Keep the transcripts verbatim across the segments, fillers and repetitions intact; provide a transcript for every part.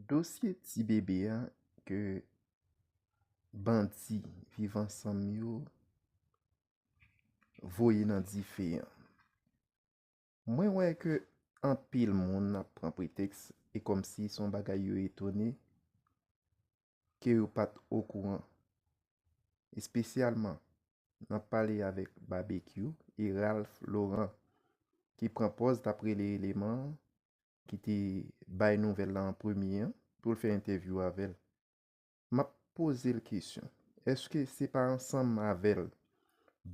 Dosye ti bebe a ke bandi Viv Ansanm yo voye nan dife a. Mwen wè ke anpil moun ap pran pretèks e kòmsi se yon bagay yo etone ke yo pa t okouran. Espesyalman, n ap pale avèk Babekyou e Ralph Laurent ki pran pòz t ap rele eleman an ki te bay nouvèl la an premye an pou l fè entèvyou avè l. M ap poze l kesyon, èske se pa ansanm avè l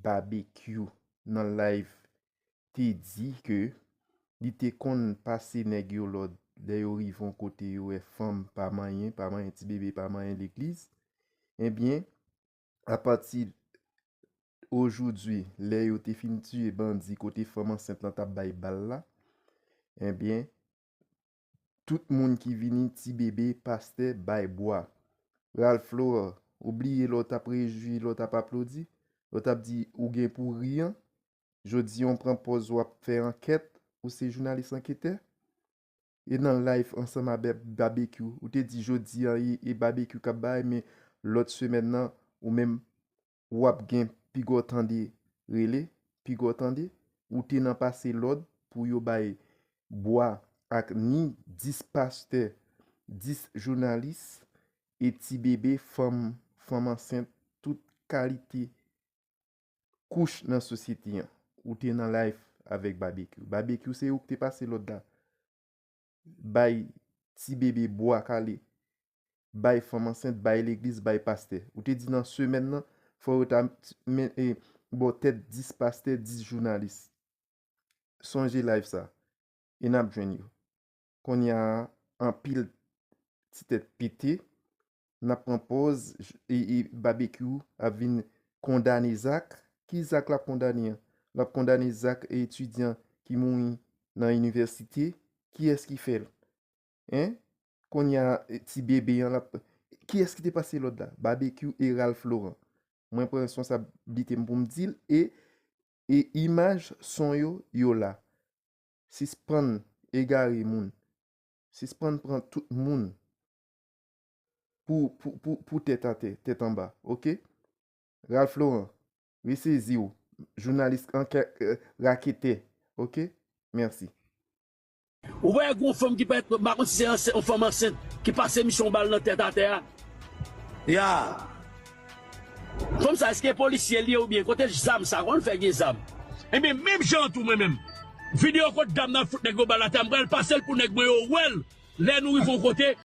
Babekyou nan live te di ke li te konn pase nèg yo lòd lè yo rive yon kote yo wè fanm pa manyen, pa manyen ti bebe, pa manyen legliz? Ebyen, apati ojoudwi, lè yo te fin tiye bandi kote fanm ansent lan t ap bay bal la, ebyen, tout moun ki vini, ti bebe, pastè, bay bwa. Ralph Laurent, ou bliye lè w t ap rejwi, lè w t ap aplodi, lè w t ap di ou gen pou ri an? Jodi a w pran pòz w ap fè ankèt, ou se jounalis anketè? E nan live ansanm avèk Babekyou, ou te di jodi a e, e Babekyou k ap bay, men lòt semèn nan, ou menm, w ap gen piga w tande rele, piga w tande, ou te nan pase lòd pou yo bay bwa ak ni dis pastè, dis jounalis e ti bebe, fanm, fanm ansent, tout kalite kouch nan sosyete an. Ou te nan live avèk Babekyou. Babekyou se ou ki te pase lòd la. Bay ti bebe bwa kale, bay fanm ansent, bay legliz, bay pastè. Ou te di nan semèn nan, fò yo ta men, e, ba w tèt dis pastè, dis jounalis. Sonje live sa. E n ap jwenn yo. Kounye a, anpil ti tèt pete, n ap pran pòz, j-, e, e Babekyou ap vin kondane Zak. Ki Zak l ap kondane an? L ap kondane Zak etidyan ki mouri nan inivèsite. Kiyès ki fè l? Hein? Kounye a, e, ti bebe an, l ap, kiyès ki te pase lòd la? Babekyou e Ralph Laurent. Mwen pran responsablite m pou m di l, e, e imaj, son yo, yo la. Sispann egare moun. Sispann pran tout moun pou, pou, pou, pou tèt atè, tèt anba, oke? Ralph Laurent, resezi w, jounalis ankè, e, raketè, oke? Mèsi. Ou wè gwo fanm ki parèt, m pa konn si se ansent, yon fanm ansent ki pase misye yon bal nan tèt atè a. Ya. Fanm sa, èske polisye li ye oubyen kote zam sa? Kòman l fè gen zam? Ebyen, menm jan an tou mwen menm. Videyo kot dam nan fout nèg yo bal atè a, m pral pase l pou nèg mwen yo wè l. Lè nou rive yon kote,